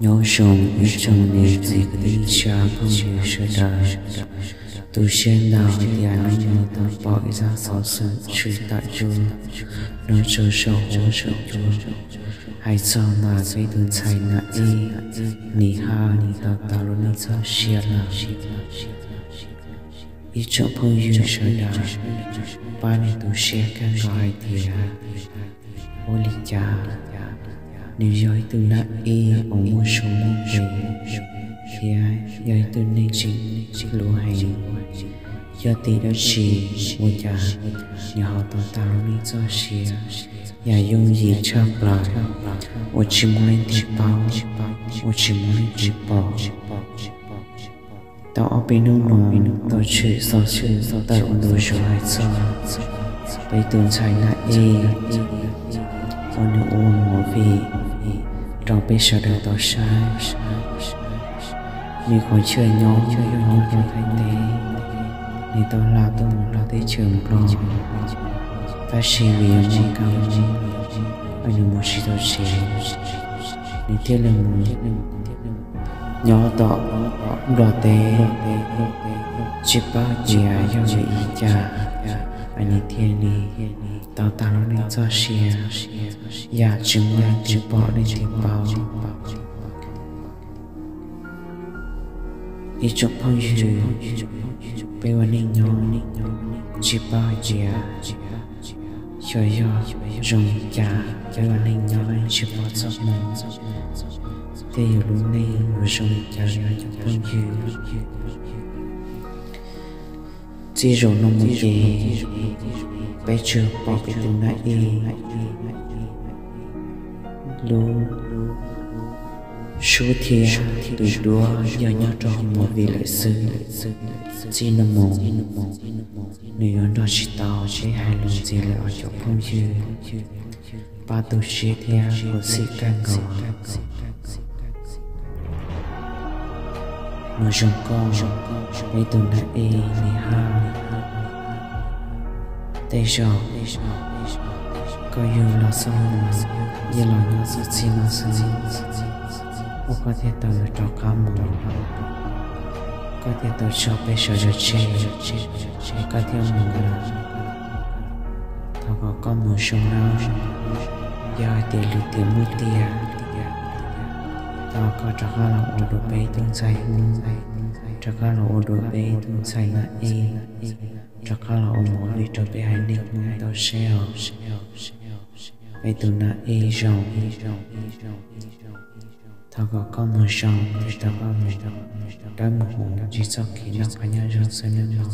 Nyob zoo ib tsoom niam txiv kwv tij neej tsa phooj ywg sawv daws. Tu siab ntau hais tias hnub no tau pom ib zaj xov xwm tshwm tawm zuj zus rau saum huab saum cua, hais txog ntawm peb tus ntxhais Nam Ib, Nim Haj, nws tau tas lub neej txoj sia lawm. Ib tsoom phooj ywg sawv daws, pab niam tu siab kawg nkaus hais tias ua li cas nws yog ib tug Nam Ib uas muaj zoo muaj npe thiab yog ib tug neeg tseem hlub heev, yog vim dab tsi ua cas nws ho tau tas lub neej txoj sia yam yooj yim tshaj plaws, uas tsis muaj leej twg paub, uas tsis muaj leej twg pom. Tau ob peb hnub no tau tshwm xov xwm tawm ua ntu zus hais txog peb tus ntxhais Nam Ib uas nws ua movie rau peb sawv daws tau saib. Nws qhov chaw nyob yog nyob rau Thaib teb, nws tau hla tuaj mus hla teb chaws Nplog, tab sis vim yog muaj kab mob es nws mus tsis tau tsev, nws thiaj li mus nyob tom Nplog teb, tsis paub tias yog vim li cas es nws thiaj li tau tas lub neej txoj sia yam tsis muaj leej twg pom leej twg paub. Ib tsoom phooj ywg, peb ua neej nyob tsis paub hais tias xyov yog zoo li cas, peb ua neej nyob tsis paub txoj hmoo thiab yus lub neej yuav zoo li cas os cov phooj ywg. Txij zaum no mus ces peb tsuas pom peb tus Nam Ib lub sub thiab tus duab yog nyob rau hauv movie lawm xwb. Txij no mus nws yuav nrog tsis tau peb hais lus ntxiv lawm os cov phooj ywg. Pab tu siab thiab khuv xim kawg nkaus. Mus zoo koj, peb tus Nam Ib, Nim Haj. Tej zaum koj yug los xwb, yog los nyob txog txij no xwb, ua koj thiaj tau rov qab mus, koj thiaj tau tso peb sawv daws tseg, koj thiaj mus lawm. Thov kom koj mus zoo nawb. Yog hais tias lwm tiam muaj tiag, thov koj rov qab los ua dua peb tus ntxhais Hmoob, rov qab los ua dua peb tus ntxhais Nam Ib, rov qab los ua movie rau peb haiv neeg Hmoob tau saib os. Peb tus Nam Ib zoo, thov kom koj mus zoo thiab rov qab mus dawb mus huv ntsib txoj kev noj qab nyob zoo xwb nawb mog.